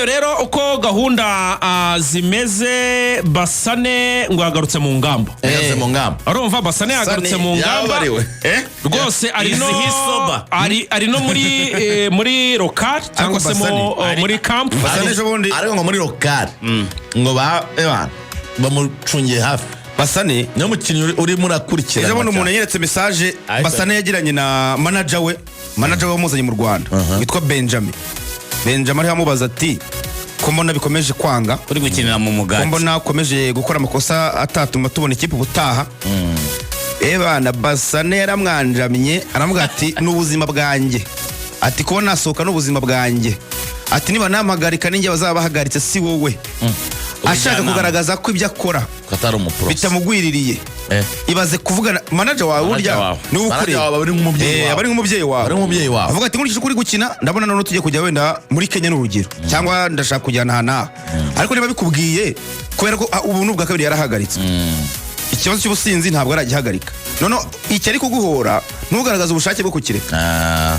Zayo rero uko gahunda zimeze, Basane ngo yagarutse mu ngamba. Yagaze mu ngamba. Urumva, Basane yagarutse mu ngamba. Yababariwe. Rwose ari no Is he sober? ari no muri local cyangwa se Basane muri camp. Basane ejo bundi Ariko ngo muri local ngo ba ebana bamucungiye hafi. Basane Niyo mukinnyi urimo urakurikirana. Ejo bundi umuntu yanyeretse message Basane yagiranye na manager we wamuzanye mu Rwanda witwa Benjamin. Benjamin ariho amubaza ati: "Ko mbona bikomeje kwanga, uri gukinira mu ko mugati, mbona ukomeje gukora amakosa atatuma tubona ikipe ubutaha?" Ebana, Basane yaramwanjamye, aramubwira ati: "Ni ubuzima bwanjye," ati: "Kuba nasohoka ni ubuzima bwanjye," ati: "Niba nampagarika ninjye bazaba bahagaritse, si wowe." Ashaka Ubujyanama. kugaragaza ko ibyo akora Ko atari umupro. bitamugwiririye. Ibaze kuvugana manager wawe, Manager burya wawe. niwe Manager ukureba. wawe aba ari nk'umubyeyi wawe. Aba ari nk'umubyeyi wawe. Ari nk'umubyeyi wawe. Avuga ati: "Nkurikije uko uri gukina, ndabona noneho tugiye kujya wenda muri Kenya, ni urugero, cyangwa ndashaka kujyana aha n'aha." Ariko niba bikubwiye kubera ko ubu ni ubwa kabiri yarahagaritswe, ikibazo cy'ubusinzi ntabwo aragihagarika. Noneho icyo ari kuguhora, ntugaragaze ubushake bwo kukireka,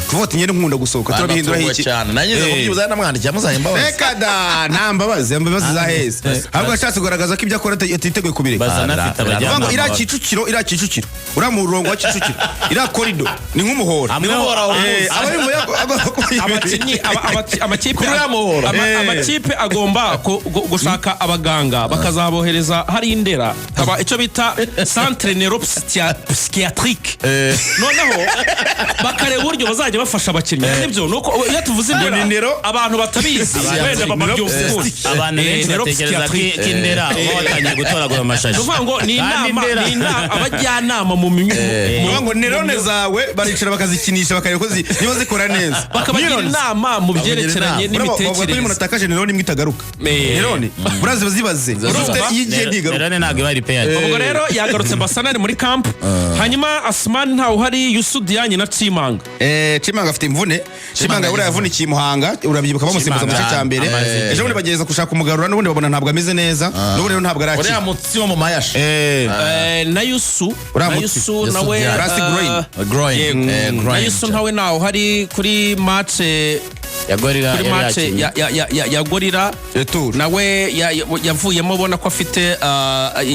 kuvuga ati: "Ngende, nkunda gusohoka," turabihinduraho Banatunguwe iki? cyane nanjye kubyibuza yanamwandikiye amusaba imbabazi. Reka da, nta mbabazi, imbabazi za heza? Ahubwo yashatse kugaragaza ko ibyo akora atiteguye kubireka. Basane afite Kuvuga ngo abajyanama. iriya Kicukiro, iriya Kicukiro, uriya murongo wa Kicukiro, iriya corridor ni nk'umuhora. Amwe Aba yumva agomba kuba Abakinnyi amakipe Kuri uriya muhora. Amakipe agomba gushaka abaganga bakazabohereza hari Indera, haba icyo bita centre neuropsychiatrique, noneho bakareba uburyo bazajya bafasha abakinnyi. Nibyo, nuko iyo tuvuze Indera Ni neuro- abantu batabizi wenda babyumva ukundi. Abantu benshi batekereza ko Neuropsychiatrique. Indera uba watangiye gutoragura amashashi. Ni ukuvuga ngo ni Kandi inama Indera- ni inama, abajyanama mu Kuvuga ngo neurones zawe baricara bakazikinisha, bakareba ko niba zikora neza. bakabagira Neurons. inama mu byerekeranye Buriya bavuga ko iyo umuntu n'imitekerereze. atakaje neurone imwe itagaruka. Neurone buriya ziba zibaze. Ufite iyo igiye ntigaruka. Neurone ntabwo iba repaired. Ubwo rero yagarutse, Basane ari muri camp. Hanyuma Asumani ntawe uhari, Youssou Diagne na Chimanga. Chimanga afite imvune. Chimanga buriya yavunikiye i Muhanga, urabyibuka, bamusimbuza mu gice cya mbere. Amaze Ejo bundi bagerageza gushaka umugarura, n'ubundi babona ntabwo ameze neza, n'ubundi rero ntabwo Uriya arakira. mutsi wo mu mayasha. Na Youssou Uriya na mutsi. Youssou Youssou nawe Diagne. Rasi groin. Groin. Yego. Na Groin. Youssou ntawe nawe uhari kuri match Ya Gorilla kuri yari match yakinnye. ya Gorilla. Retour. Nawe yavuyemo ubona ko afite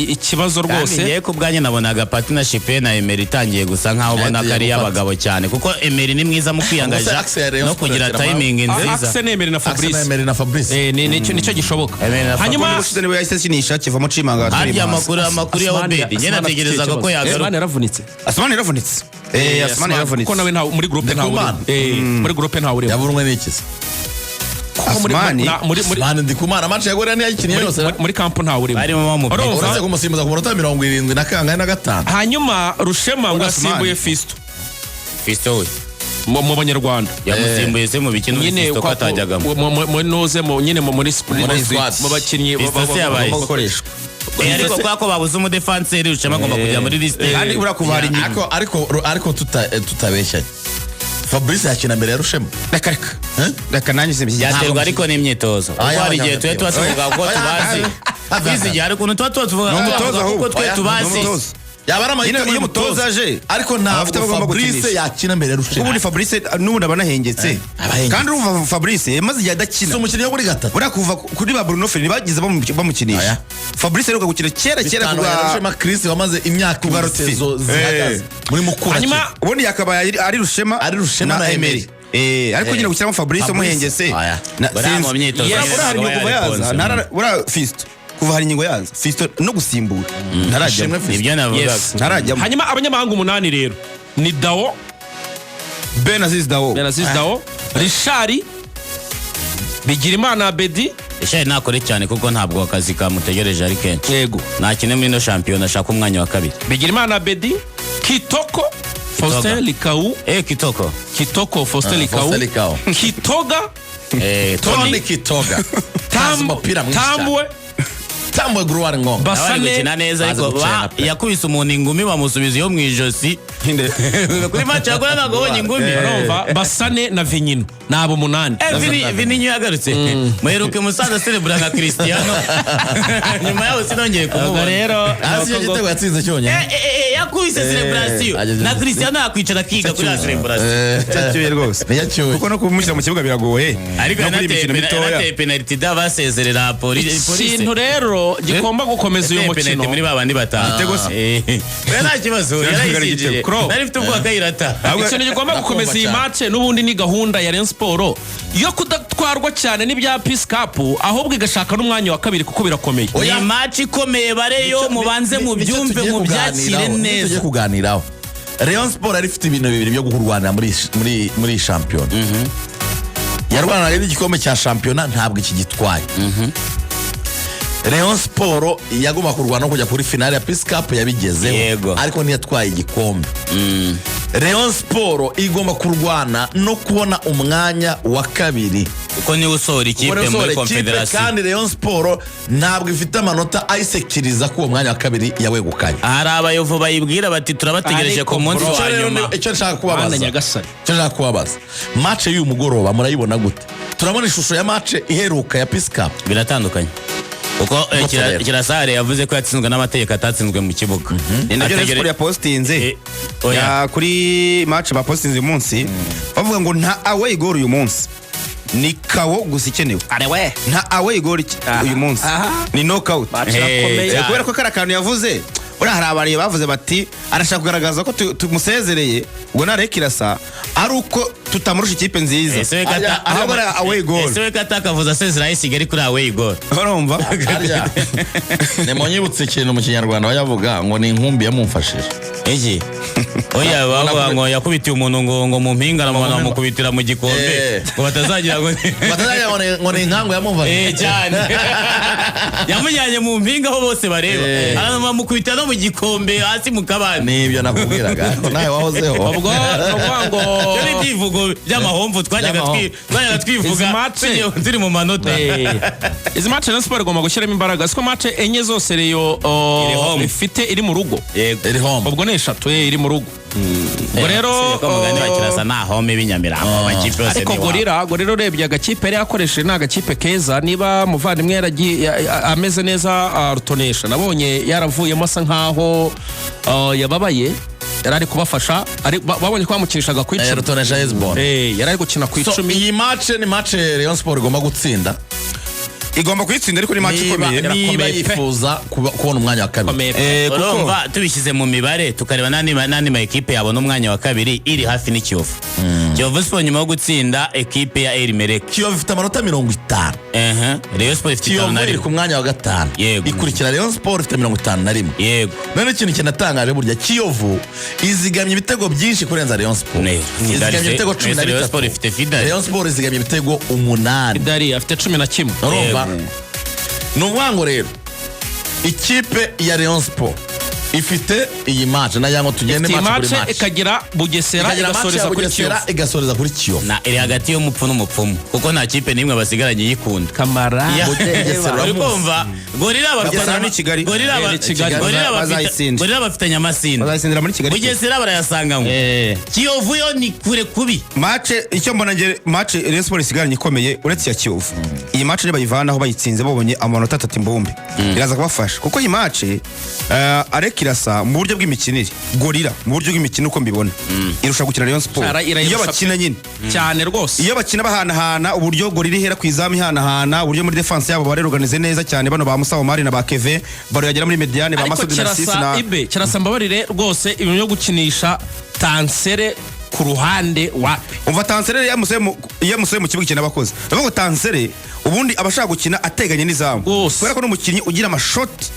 ikibazo Kandi rwose. ngewe ku bwanjye nabonaga partnership ye na Emery itangiye gusa nkaho ubona ko ari iy'abagabo cyane, kuko Emery ni mwiza mu kwiyangaja Ubuse Axel ya Rayon no kugira Sports timing nziza. Axel Emery na Axel Fabrice. Emery na Fabrice. Nicyo gishoboka. Emery na Hanyuma Ubushize niwe yahise akinisha, kivamo Chimanga. Harya amakuru ya Asmani- Obedi, njye Asmani afite nategerezaga ko ikibazo. yagaruka. Asmani yaravunitse. Asmani yaravunitse. Asmani yaravunitse. Kuko nawe ntawe muri groupe, ntawe urimo. Ndikumana. Muri groupe ntawe urimo. Yabunwe n'iki se? Kuko Asmani- muri Mani, Ndikumana match ya Gorilla ntiyayikinnye yose. muri camp ntawe urimo. Barimo bamupeta. Urumva? Uretse kumusimbuza ku munota 75. Hanyuma Rushema ngo Asmani. asimbuye Fisto Fiston we mu banyarwanda. Yamusimbuye se mu bikino? Nyine Fiston ko atajyagamo? noze mu nyine muri Muri squad. mu bakinnyi Fiston se yabaye Agomba gukoreshwa. Ariko kubera ko babuze umudefanseri, Rushema agomba kujya muri liste. Kandi buriya kuva hari inyuma. Ariko tutabeshyanye, Fabrice yakina mbere ya Rushema. Reka, reka. Eh? Reka, nanjye simbishyigikiye. Byaterwa ariko n'imyitozo, kuko Aya, hari aya, igihe twe tuba tuvuga ko tubazi aya. igihe, hari ukuntu tuba tuvuga Ni umutoza tuvuga kuko ahubwo. twe Oya, tubazi. Ni umutoza. Yaba ari amahitamo Nyine iyo umutoza aje, ariko aba afite ntabwo abo agomba Fabrice gukinisha. yakina mbere ya Rushema. Ubundi Fabrice n'ubundi aba anahengetse. Aba ahengetse. Kandi urumva Fabrice yamaze igihe Si adakina. umukinnyi wo muri gatatu. Buriya kuva kuri ba Bruno Ferri bagize bamukinisha. Oya. Fabrice aheruka gukina kera kera Bitanu ya Rushema Chris wamaze imyaka Kubwa ibiri Lotfi. saison zihagaze muri Mukura. Hanyuma Ubundi yakabaye ari Rushema Ari Rushema na Emery. Ariko nyine gushyiramo Fabrice Fabrice. umuhengetse. Oya. Buriya mu Sinzi. myitozo Yes. Buriya hari ntabwo ingingo kuva aba yaza yariponze. buriya Fisto, kuva hari ingingo yaza, Fisto no gusimbura ntarajyamo. Ishimwe Fiston. Nibyo navugaga. Yes. Ntarajyamo. Hanyuma abanyamahanga umunani rero ni Dao. Ben Aziz Dao. Benaziz Dao, Richard, Bigirimana Abedi. Ishari ntakore cyane kuko ntabwo akazi kamutegereje ari kenshi. Yego. Nakine muri ino shampiyona ashaka umwanya wa kabiri. Bigirimana Abedi, Kitoko Faustin Likau. Kitoko. Kitoko Faustin Likau. Faustin Likau. Kitoga. Eh, Tony Kitoga. Tazi umupira mwinshi cyane. Tambwe. Tambwe Gloire Ngonga. Bari Basane gukina neza, Bazi ariko gucena pe. yakubise umuntu ingumi, bamusubiza iyo mu ijosi. Kuri match yakora ntabwo abonye ingumi. Urumva, Basane na Vinyino ni abo 8. Vini yagarutse, muheruke musaza celebra nka Cristiano, nyuma yaho sinongeye Ubwo kumubona. rero Hasi icyo gitego yatsinze cyonyine. Yakubise celebration Ageze na Cristiano yakwicara akiga kuri ya celebration. Cyacyuye rwose. Niyacyuye. Kuko no kumushyira mu kibuga biragoye. Ariko no kuri iyi mikino mitoya. yanateye penalty da basezerera polisi. Ikintu rero gigomba gukomeza uyu Yateye penalty mukino muri ba bandi batanu. Igitego se? Oya, nta kibazo, yarayishinjije. Kro. Nari mfite ubwoba akayirata. Ikintu gigomba gukomeza iyi cyane. match n'ubundi ni gahunda ya Rayon Sport yo kudatwarwa cyane n'ibya Peace Cup, ahubwo igashaka n'umwanya wa kabiri kuko birakomeye. Ni match ikomeye bareyo, mubanze mubyumve, Nicyo tugiye mubyakire kuganiraho, nicyo neza. tugiye kuganiraho. Rayon Sport yari ifite ibintu bibiri byo kurwanira muri iyi shampiyona. Yarwanaga n'igikombe cya shampiyona, ntabwo iki gitwaye. Rayon Sport yagomba kurwana no kujya kuri finale ya Peace Cup, yabigezeho, ariko ntiyatwaye igikombe. Rayon Sport igomba kurwana no kubona umwanya wa kabiri, kuko niwe usohora ikipe Ubwo muri usohora ikipe, confederation. Kandi Rayon Sport ntabwo ifite amanota ayisekiriza ko uwo mwanya wa kabiri yawegukanye. Hari abayovu bayibwira bati turabategereje Ariko ku munsi bro, wa Icyo rero nyuma. icyo nshaka Mana kubabaza, Nyagasani. icyo nshaka kubabaza, match y'uyu mugoroba murayibona gute? Turabona ishusho ya match iheruka ya Peace Cup? Biratandukanye kuko rero. Kirasare yavuze ko yatsinzwe n'amategeko, atatsinzwe mu kibuga. Ni nabyo Rayon Sport yapostinze. Oya. Kuri match bapostinze uyu munsi, bavuga ngo nta away goal uyu munsi, ni KO gusa ikenewe. Arewe. Nta away goal uyu munsi, ni knockout. Match irakomeye. Cyane. Kubera ko kari akantu yavuze, buriya hari abantu bavuze bati arashaka kugaragaza ko tumusezereye, ubwo nareka irasa ari uko tutamurusha ikipe nziza. Ese we kata- Ahubwo ari away goal. Ese we kata akavuza asezera AS Kigali kuri away goal? Urumva. Harya nimunyibutse ikintu mu Kinyarwanda bayavuga ngo ni inkumbi yamumfashije. Iki? Oya, bavuga ngo yakubitiye umuntu ngo mu mpinga, aramubona, bamukubitira mu gikombe, ngo batazagira ngo batazagira ngo ni inkangu yamumfashije. Cyane, yamujyanye mu mpinga aho bose bareba, bamukubita no mu gikombe hasi mu kabande. Nibyo nakubwiraga, ariko nawe wahozeho. Ubwo ni ukuvuga ngo Ibyo ni ibyivugo by'amahomvu twajyaga By'amahomvu. twajyaga twivuga Izi match- turi mu manota. Izi match Rayon Sport igomba gushyiramo imbaraga, siko match enye zose Rayon Iri home. ifite iri mu rugo. Yego. Iri home. Ubwo ni eshatu iri mu rugo. Ubwo rero Usibye ko mugani wa Kirasa nta home b'inyamirambo, amakipe yose ariko ni iwabo. Gorilla urebye agakipe yari yakoresheje ni agakipe keza. Niba muvandimwe yaragiye ameze neza, Rutonesha nabonye yaravuyemo asa nkaho yababaye, yari ari kubafasha, babonye ko bamukinishaga ku 10. Rutonesha Hezbon. Yari ari gukina ku So, 10. iyi match ni match Rayon Sport igomba gutsinda. Igomba kuyitsinda, ariko ni match niba ikomeye. niba Irakomeye pe. yifuza kubona umwanya wa kabiri. Ikomeye pe. Kuko Urumva, tubishyize mu mibare tukareba n'andi ma ekipe yabona umwanya wa kabiri, iri hafi ni Kiyovu. Kiyovu Sport nyuma yo gutsinda ekipe ya El Merreikh. Kiyovu ifite amanota 50. Ehe, Rayon Sport ifite 51. Kiyovu iri ku mwanya wa gatanu. Yego. Ikurikira Rayon Sport ifite 51. None ikintu kinatangaje, burya Kiyovu izigamye ibitego byinshi kurenza Rayon Sport. Izigamye ibitego cumi na Rayon bitatu. Sport ifite Fidali. Rayon Sport izigamye ibitego 8. Dari afite 11. Urumva, ni ukuvuga ngo rero ikipe ya Rayon Sport ifite iyi match, nagira ngo tugende ifite match kuri match match, ikagira Bugesera, ikagira match igasoreza ya kuri Bugesera, Kiyovu. igasoreza kuri Kiyovu. Na iri hagati y'umupfu n'umupfumu, kuko nta kipe n'imwe basigaranye yikunda. Kamara. Bugesera Uri uramuzi. kumva, Gorilla Bugesera bafitanye ni Kigali. Gorilla Ni Kigali. Gorilla Bazayitsinda. Gorilla bafitanye amasinda. Bazayitsindira muri Kigali. Bugesera barayasanganywe. Kiyovu yo ni kure kubi. Match icyo mbona nge, match Rayon Sport isigaranye ikomeye uretse iya Kiyovu, iyi match nibayivanaho bayitsinze, babonye amanota 3 imbumbe, iraza kubafasha, kuko iyi match areka irasa mu buryo bw'imikinire. Gorilla mu buryo bw'imikino uko mbibona irusha gukina Rayon Sport. Irayirusha Iyo bakina nyine. Cyane rwose. Iyo bakina bahanahana, uburyo Gorilla ihera ku izamu ihanahana, uburyo muri defense yabo bareruganize neza cyane, bano ba Musa Omar na ba Keve, baro yagera muri médiane ba Ariko Masudi na Sisi Kirasa na ibe Kirasa, mbabarire rwose, ibintu byo gukinisha Tansere ku ruhande wapi. Umva, Tansere iyo yamusoye mu kibuga, ikintu abakoze, ndavuga ngo Tansere ubundi aba ashaka gukina ateganye n'izamu, Rwose. kubera ko n'umukinnyi ugira amashoti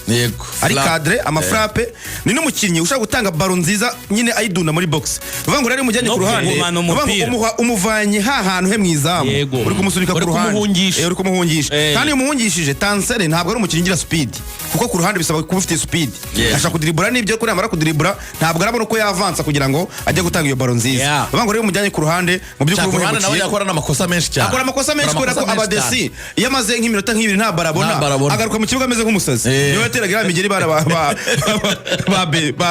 ari Flap. cadré, amafrappe, ni n'umukinnyi ushaka gutanga ballon nziza nyine ayidunda muri box. Bivuga ngo rero iyo umujyanye No ku ruhande, kugumana bivuga ngo umupira. umuvanye ha hantu he mu izamu, uri kumusunika ku Uri ruhande. kumuhungisha. Uri kumuhungisha. Kandi iyo umuhungishije, Tansere ntabwo ari umukinnyi ugira speed, kuko ku ruhande bisaba kuba ufite speed. Ashaka kudiribura n'ibyo, kuri namara kudiribura ntabwo arabona uko yavansa kugira ngo ajye gutanga iyo ballon nziza. Bivuga ngo rero iyo umujyanye ku ruhande, mu by'ukuri Ku ruhande nawe umuhemukiye. yakora n'amakosa menshi cyane. Akora amakosa menshi kubera ko Akora amakosa menshi abadesi cyane. Iyo amaze nk'iminota nk'ibiri nta baro abona, Nta baro abona. agaruka mu kibuga ameze nk'umusazi. Niwe yateraga iriya migeri bara ba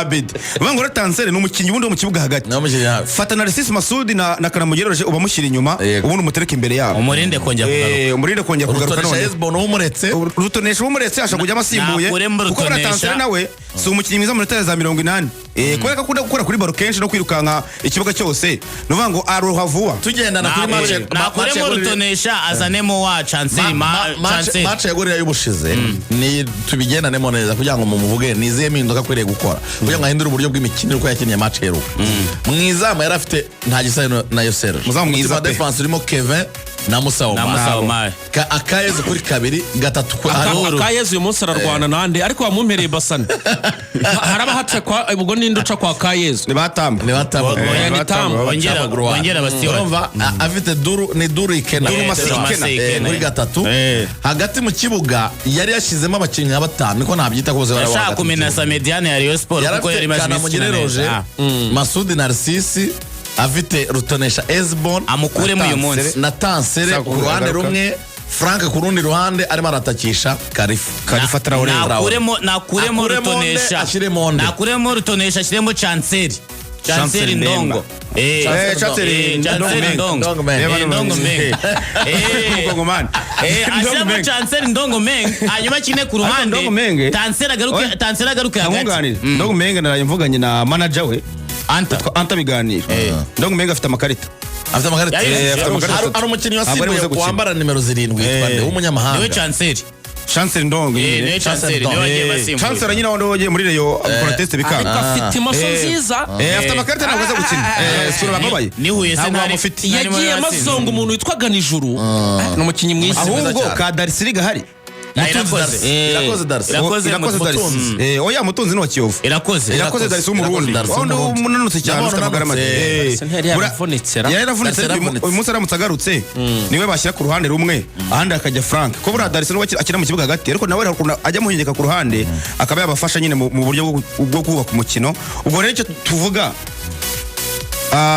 Bedi. Bivuga ngo rero Tansere ni umukinnyi ubundi wo mu kibuga hagati. Niwe mukinnyi hafi. Fata Narcisse Masudi na Kanamugire Roger, ubamushyira inyuma, ubundi umutereke imbere yabo. Umurinde kongera kugaruka. Umurinde kongera kugaruka. Rutonesha None Hezbon umuretse. Rutonesha umuretse, ashobora kujyamo asimbuye, Nakuremo kuko buriya Rutonesha. Tansere nawe si umukinnyi mwiza mu minota za 80, kubera ko akunda gukora kuri baro kenshi no kwirukanka ikibuga cyose, ni ukuvuga ngo aroha vuba. Tugendana kuri match match ya Nakuremo Gorilla- Rutonesha, azanemo wa Chancel ma Chancel. Match ya Gorilla y'ubushize ni tubigendanemo neza kugira ngo mumuvuge ni izihe mpinduka akwiriye gukora kugira ngo ahindure uburyo bw'imikinire uko yakinnye match iheruka. Mu izamu yari afite nta gisa na Serge. Umuzamu mwiza Umutima pe. defense urimo Kevin na Musa Na Omar. Musa Omar. Akayezu kuri kabiri, gatatu kuri Akayezu uyu munsi ararwana nande? Ariko wamumpereye Basane. Haraba haca kwa, ubwo ninde uca kwa Kayezu? Ni batamba. Ni batamba. Oya, ni Tamba. Bongera abasiwa. Urumva afite Duru, ni Duru Ikena. Duru Masi Duru Ikena. Masi Ikena. Kuri gatatu. Hagati mu kibuga yari yashyizemo abakinnyi nka batanu, niko nabyita, ko bose bari Yashaka hagati mu kibuga. kumenasa médiane ya Rayon Sport Yari kuko yari afite imaze iminsi Kanamugire ikina Roger, neza. Masudi Narcisse, afite Rutonesha Esbon Amukuremo uyu munsi. na Tansere Sako ku ruhande agaruka. rumwe, Frank ku rundi ruhande arimo aratakisha Karifu. Karifa Traoré. Nakuremo Akuremo nde, Rutonesha. ashyiremo nde? Nakuremo Rutonesha, ashyiremo Chancel. Chancel Chancel Ndongo. Chancel Chancel Ndongo. Ndongo. Ndongo Meng. Ndongo Meng. Umukongomani. Ndongo Ashyiramo Meng. Chancel Ndongo Meng, hanyuma akine ku ruhande. Ndongo Meng. Tansel agaruke. Oya. Tansel agaruke hagati. Nkamwunganira. Ndongo Meng, naraye mvuganye na manager we Anta. Twa Anta biganiro. Ndongo Meng afite amakarita. Afite amakarita. Afite amakarita. Hari umukinnyi Ntabwo ari wasimbuye buze gukina. wambara nimero 7 witwa nde w'umunyamahanga? Niwe Chancel. Chancel Ndongo nyine. Niwe Chancel, niwe wagiye basimbuye. Chancel nyine wandi wagiye muri Rayon akora test Ariko bikanga. afite imoso nziza. Afite amakarita, ntabwo aza gukina. Sura bababaye. Ni Huye se Ntabwo ntari bamufite. ntarimo Yagiye yaratsinze. amazonga umuntu witwa Ganijuru, ni umukinnyi mwiza. Ahubwo cyane. ka Darisiri gahari. Mutunzi Irakoze. Darcy. Irakoze Darcy. Irakoze. Irakoze Mutunzi. Darisi. Oya, Mutunzi ni wa Kiyovu. Irakoze. Irakoze Darisi w'Umurundi. Irakoze Darcy Wawundi w'Umurundi. unanutse cyane, Ndabona ufite amagara make. unanutse. Darcy ntiyari yaravunitse ra? Yari yaravunitse. Darcy yaravunitse. Uyu munsi aramutse agarutse niwe bashyira ku ruhande rumwe, ahandi hakajya Frank, ko buriya Darcy niwe akina mu kibuga hagati, ariko nawe hari ukuntu ajya amuhengeka ku ruhande akaba yabafasha nyine mu buryo bwo kubaka umukino. Ubwo rero icyo tuvuga,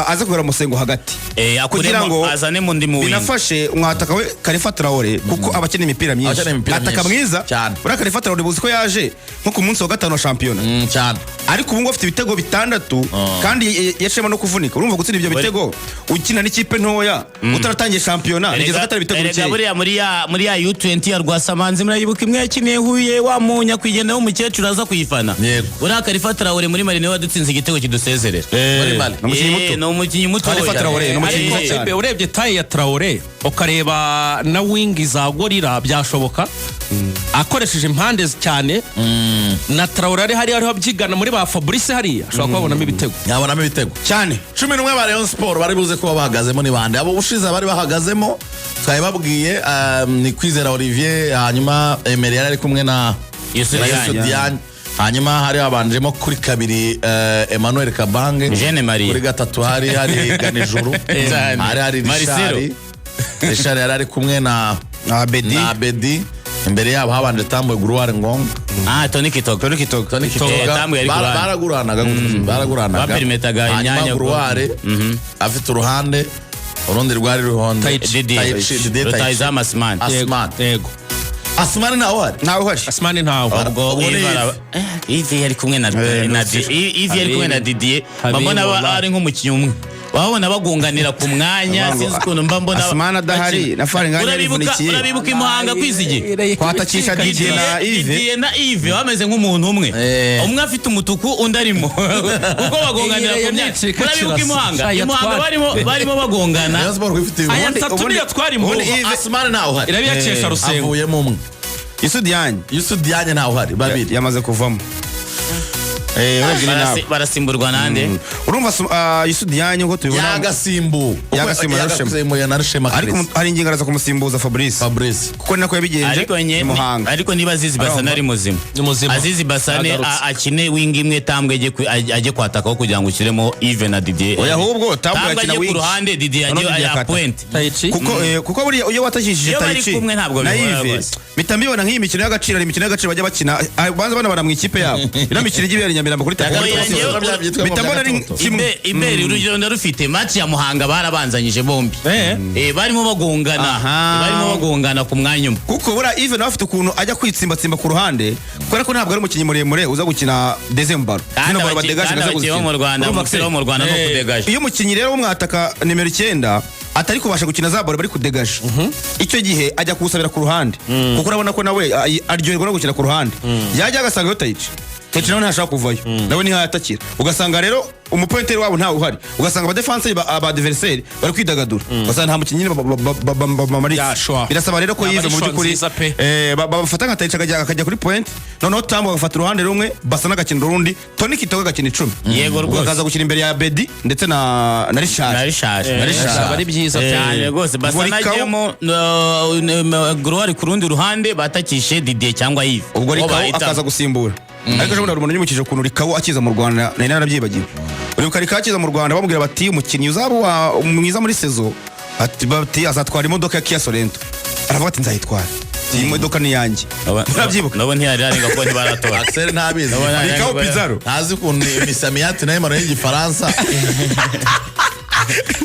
aze kubera Musengo hagati kugira Akuremo ngo azanemo undi mu wing. Binafashe umwataka we Karifa Traore, kuko aba akeneye imipira myinshi. Akeneye imipira Ataka myinshi. mwiza. Cyane. Buriya Karifa Traore buzi ko yaje nko ku munsi wa gatanu wa shampiyona, Cyane. ariko ubu ngubu afite ibitego 6 kandi yaciyemo no kuvunika. Urumva gutsinda ibyo bitego ukina n'ikipe ntoya utaratangiye shampiyona, nigeze ko atari ibitego Erega bikeya. buriya muri ya U20 ya Rwasamanzi, murayibuka imwe yakiniye Huye, wa munyakwigendera w'umukecuru aza kuyifana? Yego. Buriya Karifa Traore muri Mali niwe wadutsinze igitego kidusezerera. Muri Mali. Ni umukinnyi muto. Ni umukinnyi muto. Khalifa Traoré ni umukinnyi mwiza cyane. Ebe, urebye taille ya Traoré ukareba na wing za Gorilla, byashoboka akoresheje impande cyane na Traoré ari hariya ariho abyigana muri ba Fabrice hariya, ashobora kubabonamo ibitego. Yabonamo ibitego. Cyane. 11 ba Rayon Sport bari buze kuba bahagazemo ni bande? Abo ubushize bari bahagazemo twabibabwiye, ni Kwizera Olivier, hanyuma Emery yari ari kumwe na Youssou na Diagne. Youssou Diagne, hanyuma hari habanjemo kuri kabiri Emmanuel Kabange. Jeanne Marie. Kuri gatatu hari Ganijuru. Cyane. Hari Marcelo. Richard yari ari kumwe na Na Bedi. na Bedi. Imbere yabo habanje Tambwe Gruware Ngonga. Ah, Tony Kitoga. Tony Kitoga. Tony Kitoga. Tambwe yari ku ruhande. Baraguranaga gutya, baraguranaga. Baperimetaga Hanyuma imyanya. Gruware afite uruhande, urundi rwari ruhonde Taichi. Didier. Taichi, Didier Taichi. Rutahizamu Asman. Asman. Yego. Asman nawe uhari? Ntawe uhari. Asmani ntawe. Ubwo Ubwo ni Yves Yves. Yves yari kumwe na Yves yari kumwe na Didier. Habibu Mbona wallahi. ari nk'umukinnyi umwe, babona bagunganira ku mwanya. Sinzi ukuntu mba mbona Asmani adahari, bakina. na Faringanya yarivunikiye. Urabibuka i Muhanga kwizigiye? Kwatakisha Didier na Yves. Didier na Yves bameze nk'umuntu umwe. Umwe afite umutuku, undi arimo, kuko bagonganira ku myanya. Nicika Urabibuka i kirasa. Muhanga? Aya I Muhanga twari. barimo bagongana. Rayon Sport ifite Aya ubundi atatu niyo twari mu ubundi Yves- Asman ntawe uhari. Irabiyakesha Rusengo. Avuyemo umwe. Youssou Diagne. Youssou Diagne ntawe uhari, babiri. Yamaze kuvamo. Urebye ni nawe. Barasimburwa nande? Urumva Youssou Diagne uko tubibona Yagasimbu. Yagasimbu na Rushema. Yagasimbuye na Rushema Ariko Chris. hari ingingo araza kumusimbuza Fabrice, Fabrice. kuko ni nako yabigenje Ariko i Muhanga. ariko niba Azizi Basane Arumva. ari muzima, Ni muzima. Azizi Basane Agarutse. akine wing imwe, Tambwe ajye kwatakaho kugira ngo ushyiremo Yves na Didier. Oya, ahubwo Tambwe Tambwe akina ajye ku wing. ruhande, Didier Noneho ajye Didier ya akata. point. Taichi. Kuko buriya iyo watakishije Iyo bari Taichi kumwe ntabwo na bihura Yves, rwose. mpita mbibona nk'iyi mikino y'agaciro. Hari imikino y'agaciro bajya bakina, banza banabara mu ikipe yabo, ino mikino ijya ibera i Nyamirambo kuri Oya, tapis. njyewe- Mpita mbona ari kimwe. Iberi urugero ndarufite, match ya Muhanga barabanzanyije bombi. Barimo bagongana. Aha. Barimo bagongana ku mwanya umwe. Kuko buriya Yves nawe afite ukuntu ajya kwitsimbatsimba ku ruhande, kubera ko ntabwo ari umukinnyi muremure uza gukina deuxième ballon. Kandi Zino ballon badegaje kandi akaza abakinnyi bo guzikina. mu Rwanda, Urumva umupira se? wo mu Rwanda ni ukudegaje. Iyo umukinnyi rero w'umwataka nimero 9 atari kubasha gukina za ballon bari kudegaje, icyo gihe ajya kuwusabira ku ruhande, kuko urabona ko nawe aryoherwa no gukina ku ruhande. Yajya agasanga yo Tayici, Tayici nawe ntashaka kuvayo, nawe ntihayatakira. Ugasanga rero umupointeri wabo ntawe uhari, ugasanga abadefanseri aba adversaire bari kwidagadura, ugasanga nta mukinnyi nyine bamaritse. Ya, sure. Birasaba rero ko Yaba Yves ari mu choix by'ukuri nziza pe. babafata nka Tayici akajya kuri point, noneho Tambo agafata uruhande rumwe, Basa n'agakina urundi, Tony Kitoko agakina 10. Yego rwose. Bakaza gukina imbere ya Bedi ndetse na Richard. Na Richard. Na Richard. Byaba ari byiza Cyane rwose. Basa Ubwo Rikau- najyemo Gloire ku rundi ruhande, batakishe Didier cyangwa Yves. Ubwo Uwo Rikau bahitamo. akaza gusimbura. Ariko ejo bundi hari umuntu unyibukije ukuntu Rikau akiza mu Rwanda, nari narabyibagiwe. Uribuka Rikau akiza mu Rwanda bamubwira bati umukinnyi uzaba mwiza muri saison, ati bati azatwara imodoka ya Kia Sorento, aravuga ati nzayitwara, iyi modoka ni iyanjye. Murabyibuka? Nabo ntiyari yarenga kuko ntibaratora. Axel ntabizi. Ndabona Rikau Pizarro. Ntazi ukuntu imisamiyati nayo imaro y'igifaransa.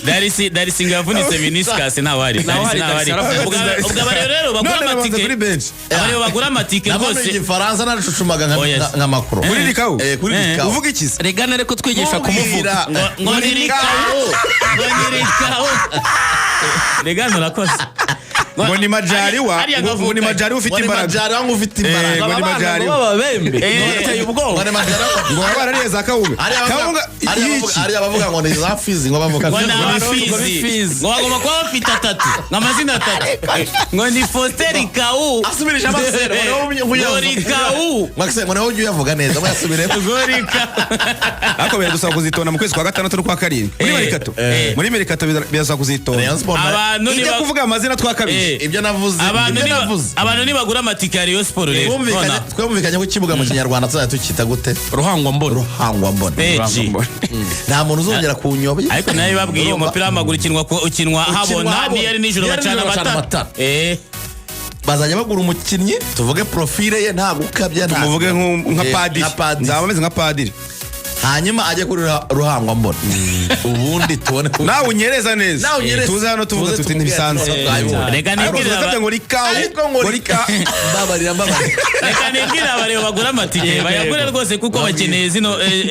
Darisi ngo yavunitse meniscus, ntawari. Nawe hari, Darisi Darisi ntawari. yaravuze. Ubwo abarero rero bagura None babanza amatike. kuri bench. Abarero bagura amatike Nabona rwose. igifaransa naracucumaga Oh, yes. nka makuru. Kuri Rikau? Kuri Rikau. Uvuga iki se? Regana ariko twigisha kumuvuga. Ngo ni Rikau. Ngo ni Rikau. Regana urakoze. Ngo ni Majaliwa, Hariya ngo ni Majaliwa ufite Ngo ni imbaraga. Majaliwa ngo ufite imbaraga. Ngo ni Majaliwa. B'ababembe bateye ubwoba. Ngo ni Majaliwa. Ngo baba barariye za kawunga. Kawunga y'iki? Hariya bavuga ngo ni za Fizi, ngo bavuga Ngo ni Ngo ni abafizi. Fizi. Ngo bagomba kuba bafite atatu, ngo amazina atatu, ngo ni Faustin Rikau. Asubirisha amasero, ngo niwe Ngo uyavuga. Rikau. Maxime, ngo niwe ujya uyavuga neza, ngo yasubiremo. Ngo Rikau. Ariko biradusaba kuzitonda mu kwezi kwa gatandatu n'ukwa karindwi muri merikato. Muri merikato birasaba kuzitonda. Rayon Sport Abantu ijya niba kuvuga amazina twakabije. Ibyo navuze, Abantu ibyo niba navuze. Abantu nibagura amatike ya Rayon Sport rero nona. Twumvikanye ko ikibuga mu kinyarwanda tuzajya tukita gute? Ruhangwa mbona. Ruhangwa mbona. Peji. Nta muntu uzongera kunyobya. Ariko nawe babwiye, Urumva? umupira w'amaguru ukinwa habona. Habona. Niyo ari nijoro Niyo ari bacana nijoro bacana amatara. amatara. Bazajya bagura umukinnyi, tuvuge profile ye nta gukabya, nta Tumuvuge nka padiri. Nka padiri. Nzaba ameze nka padiri. Hanyuma ajye kuri Ruhangwa mbona, ubundi tubone Nawe unyereza neza. Nawe unyereza. Tuze hano tuvuga Tuze tuti tumubwire ntibisanzwe. ati twabibonye. Reka Ariko nibwire turakabya ngo Rikau, Ariko ngo ngo Rika. Mbabarira, mbabarira. Reka nibwire abareba bagura amatike, bayagure rwose kuko bakeneye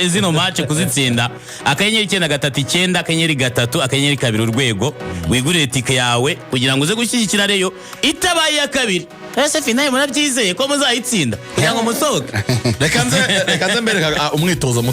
zino match kuzitsinda. *939 *3 *2 urwego, wigurire tike yawe kugira ngo uze gushyigikira Rayon itabaye iya kabiri. Ese finale murabyizeye ko muzayitsinda kugira ngo musohoke? Reka nze mbereka umwitozo muto.